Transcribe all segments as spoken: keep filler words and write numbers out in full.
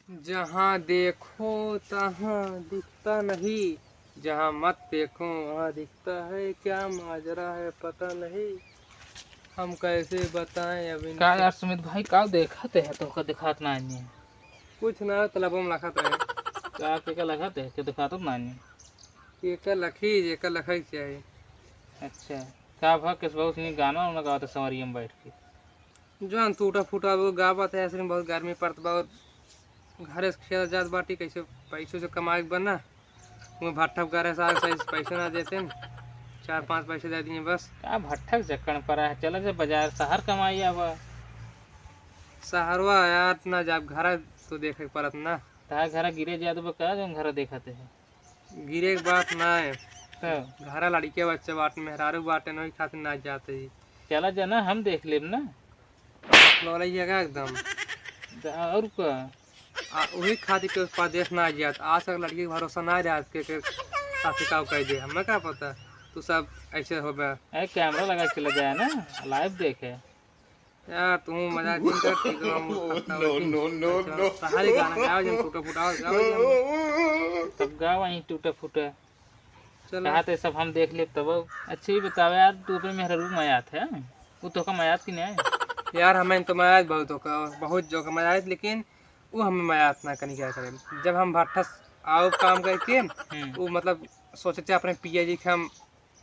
जहाँ देखो तहाँ दिखता नहीं, जहाँ मत देखो वहाँ दिखता है। क्या माजरा है पता नहीं, हम कैसे बताएं अब इनको। का यार सुमित भाई, का देखत है, तोहका दिखात ना आदमी? कुछ ना, तलबम लखत रहे। का के का लखत है, के दिखात ना आदमी? के का लखी, जे का लखई के चाही। अच्छा, का भा किस बहुत सुनी गाना उना गावत है संवरिया में बैठ के? जौन टूटा फूटा वो गावत है, ऐसे में बहुत गर्मी पड़त बा और घरे से खेत जात बाटी, कैसे पैसों से कमाए के बना। वो भट्ठा करे साग सही से पैसा ना देते न, चार पाँच पैसे दे दिए बस। का भट्ठा के चक्कर में पड़ा है, चला जा बाजार, शहर कमाई आवा। शहरवा यार ना जाब, घर तो देखे के पड़त ना। तार घर गिरे जात बा का, जौन घर देखत है? गिरे के बात ना है। तो? घरा लड़के बच्चे बाटे, मेहरारू बाटे, वही खातिर ना जाते ही। चला जा ना, हम देख लेब ना। लौलैया का एकदम। द-, और का? आ, वही खातिर के परदेश ना जात। आज तक लड़की के भरोसा ना रहा के, के साथे का कह दे, हमें का पता तू सब ऐसे होबे। ए, कैमरा लगा के ले जाए ना, लाइव देखे। यार, तू मजाक नहीं कर, ठीक है, हम करता हूँ। No, no, no, no। शहरी गाना गाओ, जब टूटा फूटा हो, गाओ, जब। तब गाओ वहीं टूटा फूटा। चलो। कहा तो सब हम देख लेब तब। अच्छा, ये बताओ यार, तू अपने मेहरारू मयात है? वो तोहका मयात कि नहीं? यार, हमें तो मयात बहुत होका, बहुत जो का मयात, लेकिन वो हमें मयात ना कनी क्या करे। जब हम भट्ठा से आओ काम करके, हम्म। वो मतलब सोचे थे अपने पिया जी के हम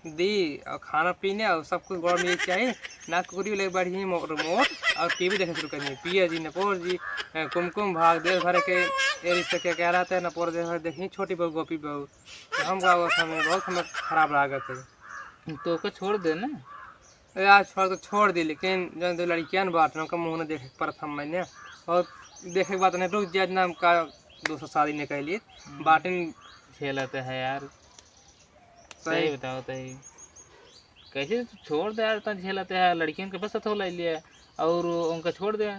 दी और खाना पीने और सब कुछ गौर में चाहिए ना, कुकुरी ले बैठ गई मो-, रिमोट और टीवी देखे शुरू कर दिए। पिया जी, नपोर जी, अ, कुमकुम भाग, देश भर के ये रिश्ते क्या कहलाते हैं, नपोर देश भर देखिए, छोटी बहू, गोपी बहू। तो हम का, वो हमें बहुत हमें खराब लागत है। तो ओके छोड़ दे ना। अरे यार, छोड़ तो छोड़ दी, लेकिन जौन दो लड़कियां न बाटन, उनका मुंह न देखे के पड़त हम मैंने। और देखे के बात नहीं, रुक जाए ना, हम का दोसर शादी नहीं कैली। हम्म। बाटिन झेलत है यार। सही। सही बताओ, सही। कैसे तू छोड़ दे यार, इतना झेलत है, लड़कियन के बस हथौला ले लिया और उनका छोड़ दे।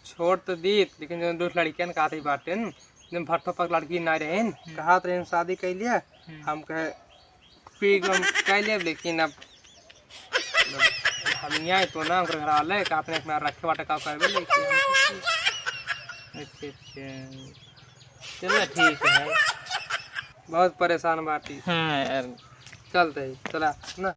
छोड़ तो दी, लेकिन जौन दो लड़कियन का आती बाटिन, जौन भट्ठो पर लड़की ना रहेन, हम्म। कहत रहेन शादी कैलिया, हम्म। हम कहे पी के हम कह लेब, लेकिन अब, अब हम यहाँ तो ना, ओकर घर आले, का अपने अपना रखे बाटे, का करबे, लेकिन हम अच्छा, अच्छा। चलो, ठीक है। बहुत परेशान बाटी। हाँ, यार। चलते ही, चला, ना।